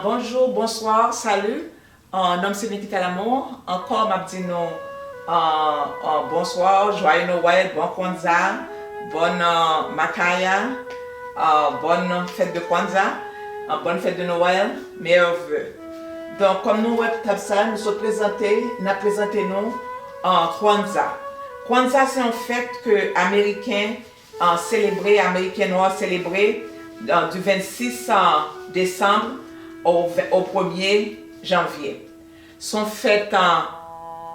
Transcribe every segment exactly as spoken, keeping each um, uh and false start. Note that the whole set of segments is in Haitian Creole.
Bonjou, bonswa, sali. Ah, non m se Nikita Lamour. Ankò, m ap di nou, ah, ah, bonswa, joyeux Noël, bon Kwanzaa, bonne, ah, Makaya, ah, bonne fête de Kwanzaa, ah, bonne fête de Noël, meilleurs vœux. Donk, kòm nou wè tab sa, nou sot prezante, n ap prezante nou, ah, Kwanzaa. Kwanzaa se yon fèt ke Ameriken, ah, selebre, Ameriken nwa selebre, ah, du vingt-six, ah, décembre au, au premier janvier. Se yon fèt, ah,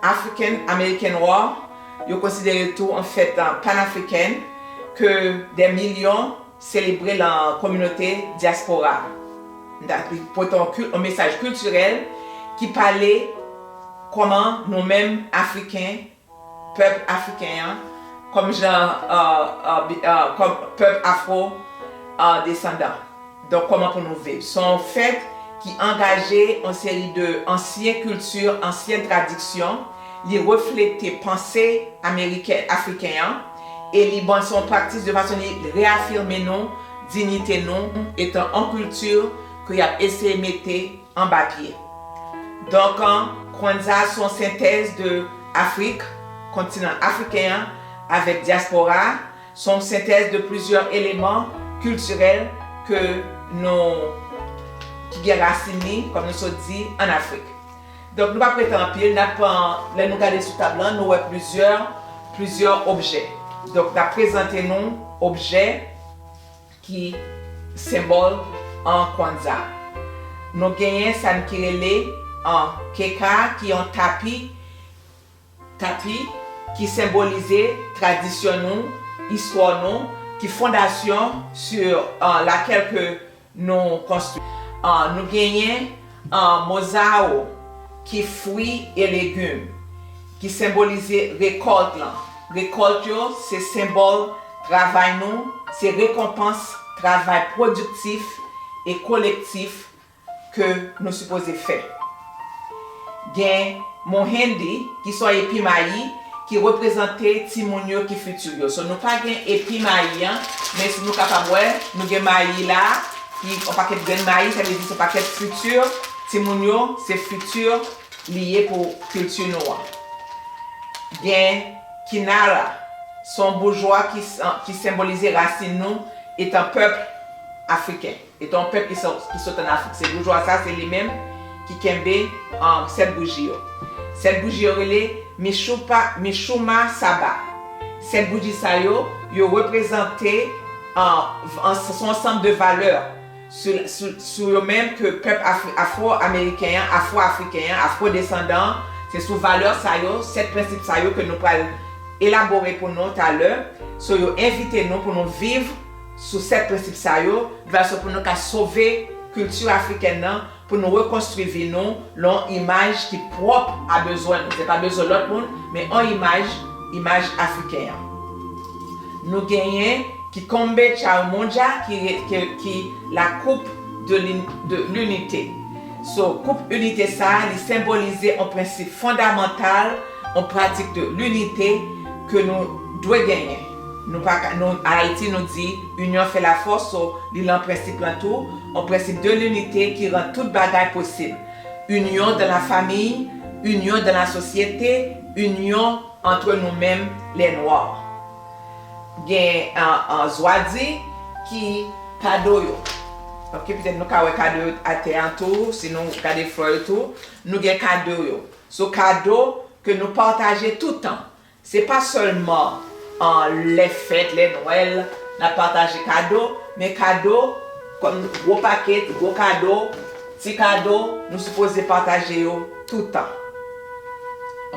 African American War, yo konsidere tou yon fèt, ah, panafrikèn ke dè milyon selebre lan kominote dyaspora a. Li pote yon kil-, yon mesaj kiltirèl ki pale kòman nou menm Afriken, pèp afriken an, kòm jan, euh, euh, bi-, euh, kòm pèp afro, euh, desandan. Donk, kòman pou nou viv? Se yon fèt ki angaje yon seri de ansyen kilti, ansyen tradiksyon. Li reflete panse ameriken, afriken an, e li, bon, se yon praktis de fason li reyafime nou, diyite nou, etan yon kilti ke y ap eseye mete anba pye. Donk, an, Kwanzaa se yon sentèz de Afrik, kontinan afriken an, avèk dyaspora a. Se yon sentèz de plizyè eleman kiltirèl ke nou, ki gen rasin li, kòm nou sot di, ann Afrik. Donk, nou p ap rete anpil, n ap, lè nou gade sou tab lan, nou wè plizyè, plizyè objè. Donk, n ap prezante nou objè ki senbòl an Kwanzaa. Nou genyen sa n ki rele an keka, ki yon tapi, tapi ki senbolize tradisyon nou, istwa nou, ki fondasyon sur, euh, laquelle que nou konstwi. Ah, nou genyen, ah, mozao, ki fwi e legim, ki senbolize rekòlt lan. Rekòlt yo, se senbòl travay nou, se rekonpans travay pwodiktif e kolektif ke nou sipoze fè. Gen mohendi, ki se yon epi mayi, ki reprezante timoun yo ki fiti yo. So, nou pa gen epi mayi an, men si nou kapab wè, nou gen mayi la, ki yon pakèt grenn mayi, sa vle di se yon pakèt fiti. Timoun yo, se fiti li ye pou kilti nou an. Gen kinara, se yon boujwa ki s-, ki senbolize rasin nou etan pèp afriken. Etan yon pèp ki sò-, ki sot ann Afrik. Se boujwa sa, se li menm ki kenbe, um, sèt bouji yo. Sèt bouji yo rele Michoupa, Michouma Saba. Sèt bouji sa yo, yo reprezante, uh, an, se yon ansanm de valè sou, sou, sou yo menm ke pèp afri-, afro-ameriken an, afro-afriken an, afro-desandan an, se sou valè sa yo, sèt prensip sa yo ke nou pral elabore pou nou talè. So, yo envite nou pou nou viv sou sèt prensip sa yo, de fason pou nou ka sove kilti afrikèn nan, pou nou rekonstwi vi nou, lan yon imaj ki pwòp a bezwen nou. Se pa bezwen lòt moun, men yon imaj, imaj afriken an. Nou genyen Kikombe cha Umoja, ki re-, ki, ki la coupe de l'un-, de l'unité. So, koup inite sa a, li senbolize yon prensip fondamantal, yon pratik de linite ke nou dwe genyen. Nou pa ka, nou, Ayiti, nou di, inyon fè lafòs, so, li lan prensip lan tou, yon prensip de linite ki rann tout bagay posib. Inyon dan la famiy, inyon dan la sosyete, inyon antre nou menm, lè nwa. Gen, an, an, zwadi ki kado yo. Ok, petèt nou ka wè kado yo atè an tou, si nou gade flè yo tou, nou gen kado yo. So, kado ke nou pataje toutan. Se pa sèlman, an, lè fèt, lè Nwèl, n ap pataje kado, men kado, kòm gwo pakèt, gwo kado, ti kado, nou sipoze pataje yo toutan.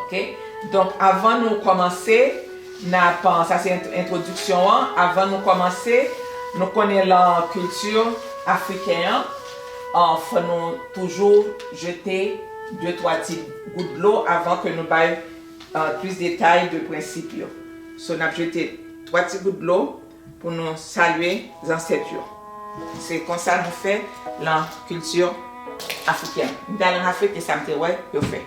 Ok? Donk, avan nou kòmanse, n ap, sa se ent-, entwodiksyon an. Avan nou kòmanse, nou konnen lan kilti afriken an, an, fò nou toujou jete de twa ti gout dlo avan ke nou bay, an, plis detay de prensip yo. So, n ap jete twa ti gout dlo pou nou salye zansèt yo. Se konsa nou fè lan kilti afriken. M te al an Afrik, e sa m te wè yo fè.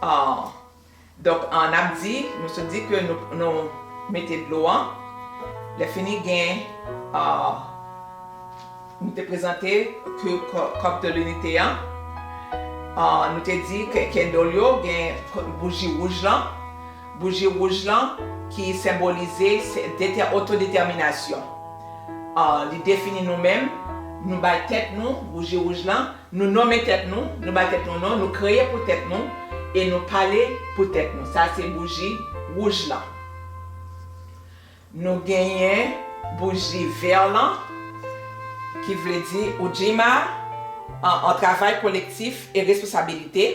Ah, donk, ah, n ap di, nou sot di ke nou, nou mete dlo an. Lè fini gen, ah, nou te prezante ke kò-, kòp de linite an. Ah, nou te di ke candle yo gen bouji wouj lan. Bouji wouj lan ki senbolize se-, detè-, otodetèminasyon. Ah, li defini nou menm, nou bay tèt nou, bouji wouj lan, nou nonmen tèt nou, nou bay tèt nou non, nou kreye pou tèt nou, e nou pale pou tèt nou. Sa se bouji wouj lan. Nou genyen bouji vè lan, ki vle di Ujima, an, an travay kolektif e responsabilite.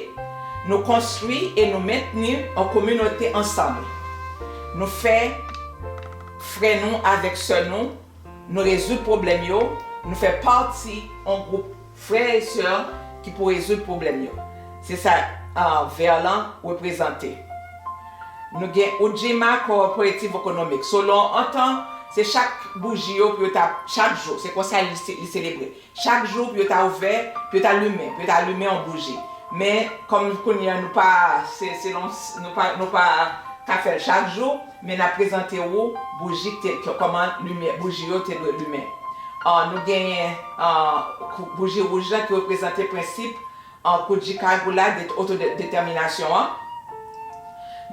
Nou konstwi e nou mentni an kominote ansanm. Nou fè frè nou avèk sè nou, nou rezoud pwoblèm yo, nou fè pati an gwoup frè e sè ki pou rezoud pwoblèm yo. Se sa, ah, vè lan reprezante. Nou gen Ujima Cooperative Economic. Selon antan, se chak bouji yo pou yo ta, chak jou, se konsa li se-, li selebre. Chak jou pou yo ta ouvè, pou yo ta limen, pou yo ta limen yon bouji. Men, kòm kounye a nou pa, se, selon, nou pa, nou pa ka fè l chak jou, men n ap prezante ou bouji ki te, ki, kòman limyè, bouji yo te dwe limen. Ah, nou genyen, ah, kou-, bouji wouj lan ki reprezante prensip, ah, Kujikagu la, de otodetèminasyon an.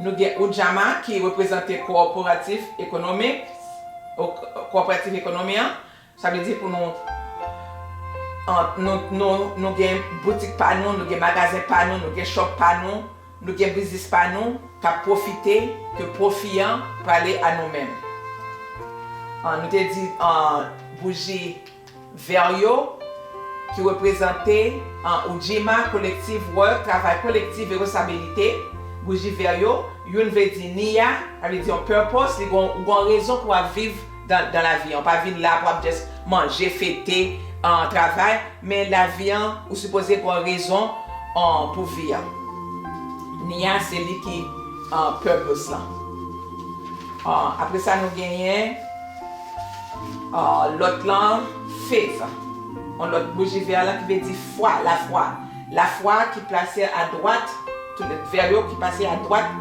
Nou gen Ujamaa ki reprezante kooperatif ekonomik, o-, kooperatif ekonomi an. Sa vle di pou nou, an, nou, nou, nou gen boutik pa nou, nou gen magazen pa nou, nou gen shop pa nou, nou gen biznis pa nou, k ap pwofite ke pwofi an prale a nou menm. An, nou te di, an, bouji vè yo, ki reprezante, an, Ujima, collective work, travay kolektif e responsabilite, bouji vè yo, youn vle di niya, sa vle di yon purpose, li gon, ou gon rezon pou w ap viv dan, dan lavi an. Ou pa vin la pou ap just manje, fete, an, travay, men lavi an, ou sipoze gon rezon, an, pou vi an. Niya se li ki, an, purpose lan. An, apre sa, nou genyen, an, lòt lan, faith. Yon lòt bouji vè lan ki vle di fwa, lafwa. Lafwa ki plase adwat, tout vè yo ki pase adwat,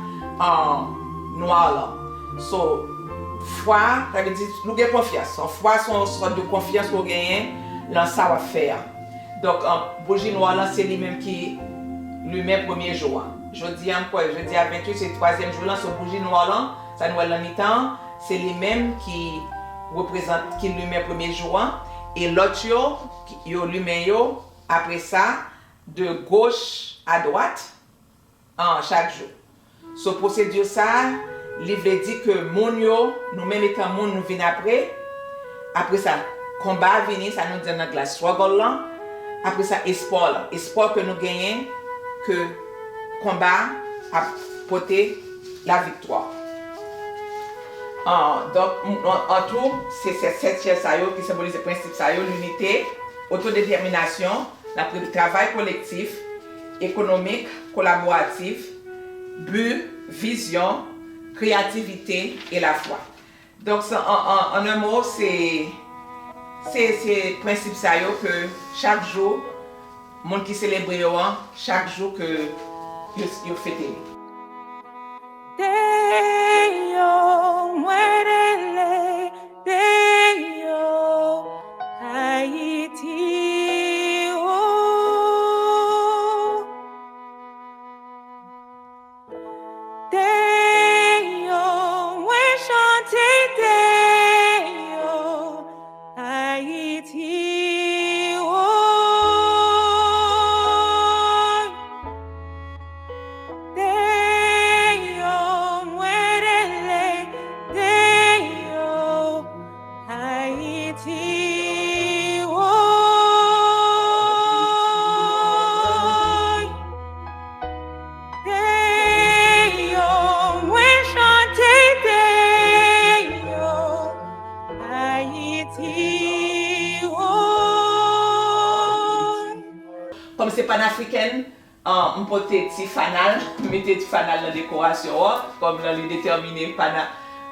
an, nwa lan. So, fwa, sa vle di nou gen konfyans. An, fwa se yon sòt de konfyans ke w genyen lan sa w ap fè a. Donk, an, bouji nwa lan, se li menm ki limen premye jou an. Jodi a, m kwè, jodi a venntuit, se twazyèm jou lan, so bouji nwa lan, sa nou wè lan mitan an, se li menm ki reprezante, ki limen premye jou an, e lòt yo, ki, yo limen yo, apre sa, de gauche à droite, an, chak jou. So, pwosedi sa a, li vle di ke moun yo, nou menm etan moun, nou vin apre. Apre sa, Konba a vini, sa nou di an anglè struggle lan, apre sa espwa lan, espwa ke nou genyen ke konba a ap pote laviktwa. Ah, donk, m- an- an tou, se sèt sèt chè sa yo ki senbolize prensip sa yo, linite, otodetèminasyon, n ap rele travay kolektif, ekonomik, kolaboratif, bi, vizyon, kreyativite e lafwa. Donk, an, an, an un mot, se, se, se prensip sa yo ke chak jou, moun ki selebre yo an, chak jou ke yo, yo fete li. Deyò, mwen rele deyò, Ayiti, o. Deyò, mwen chante deyò, Ayiti, o. Deyò, mwen rele deyò, Ayiti, o. Deyò, mwen chante deyò, Ayiti, o. Kòm se panafrikèn, ah, m pote ti fanal, m mete ti fanal nan dekorasyon an, kòm nan li detèmine pana,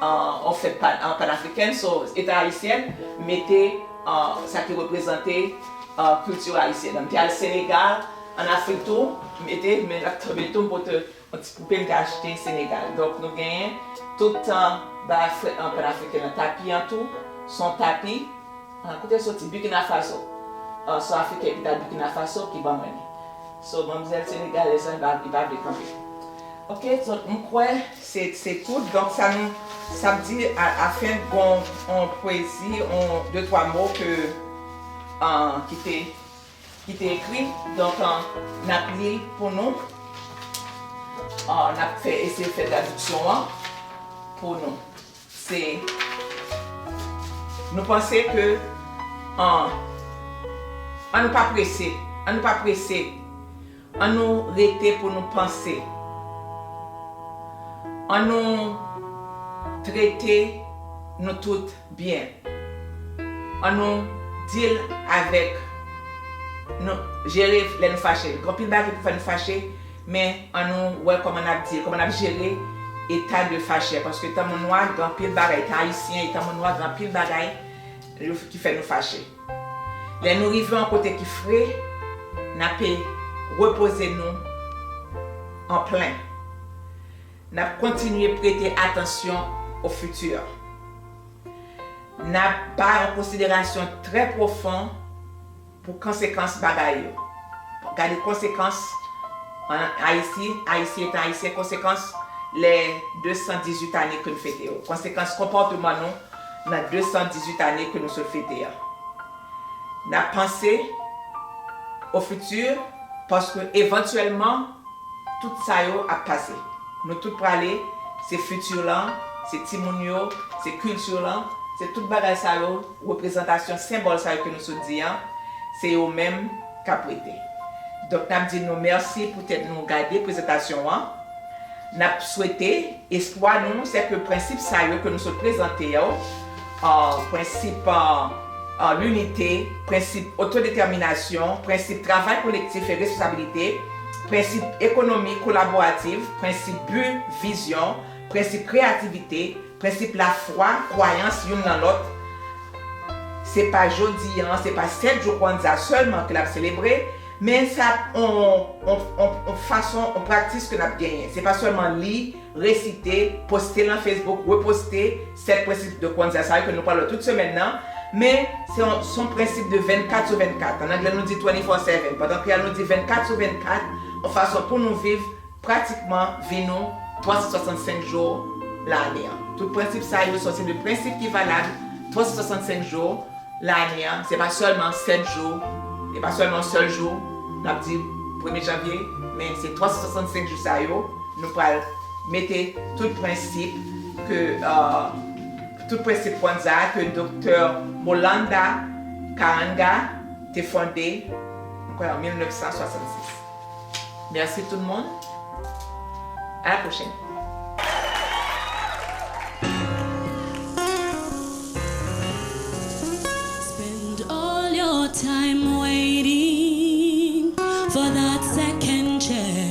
ah, an fèt pan, ah, panafrikèn, so, Eta ayisyèn, m mete, ah, sa ki reprezante, ah, kilti ayisyèn. M te al Senegal, an Afrik tou, m mete, men n ap tonbe tou, m pote yon ti poupe m te achte Senegal. Donk, nou genyen tout, ah, bagay fre-, ah, panafrikèn nan. Tapi an tou, se yon tapi, ah, kote l soti? Burkina Faso. Ah, se yon Afriken ki t al Burkina Faso ki ban mwen li. So, manmzèl senegalèz lan, li pa, li pa vle kanpe. Ok, donk, m kwè se, se tout. Donk, sa nou, sa ap di, a, afen, gon, on pwezi, on, de, twa mo ke, ah, ki te, ki te ekri. Donk, ah, n ap li pou nou. Ah, n ap fè, eseye fè tradiksyon an pou nou. Se, nou panse ke, an, an nou pa prese, an nou pa prese, an nou rete pou nou panse, an nou trete nou tout byen, an nou deal avèk, nou jere lè nou fache. Gen anpil bagay ki pou fè nou fache, men an nou wè kòman n ap deal, kòman n ap jere eta de fache a. Paske eta moun nwa gen anpil bagay, eta ayisyen, eta moun nwa gen anpil bagay yo, ki fè nou fache. Lè nou rive yon kote ki fre, n ape repoze nou an plen. N ap kontinye prete atansyon o fiti. N ap bay yon konsiderasyon trè pwofon pou konsekans bagay yo. Gade konsekans an Ayiti, Ayiti etan Ayisyen, konsekans lè de san dizuit ane ke n fete yo. Konsekans konpòteman nou nan de san dizuit ane ke nou sot fete a. N ap panse o fiti, paske evantyèlman, tout sa yo ap pase. Nou tout prale, se fiti lan, se timoun yo, se kilti lan, se tout bagay sa yo, reprezantasyon, senbòl sa yo ke nou sot di an, se yo menm k ap rete. Donk, n ap di nou mèsi poutèt nou gade prezantasyon an. N ap swete, espwa nou, se ke prensip sa yo ke nou sot prezante yo, ah, prensip, ah, ah, linite, prensip otodetèminasyon, prensip travay kolektif e responsabilite, prensip ekonomi kolaboratif, prensip bi, vizyon, prensip kreyativite, prensip lafwa, kwayans youn nan lòt. Se pa jodi an, se pa sèt jou Kwanzaa sèlman ke l ap selebre, men sa on, on, on, on fason, on praktis ke n ap genyen. Se pa sèlman li, resite, poste nan Facebook, reposte sèt prensip de Kwanzaa sa yo ke nou pral wè tout semèn nan, men se yon, se yon prensip de vennkat sou vennkat. An anglè, nou di twenty-four seven. Pandan kreyòl, nou di vennkat sou vennkat, yon fason pou nou viv pratikman vi nou twa san swasannsenk jou lane an. Tout prensip sa yo sòti de prensip ki valab twa san swasannsenk jou lane an. Se pa sèlman sèt jou, se pa sèlman yon sèl jou, n ap di premye janvye, men se twa san swasannsenk jou sa yo, nou pral mete tout prensip ke, euh, tout prensip Kwanzaa ke Doktè Molanda Karanga te fonde, m kwè, an mil nèf san swasannsis. Mèsi tout moun. À la prochaine. Spend all your time waiting for that second chance.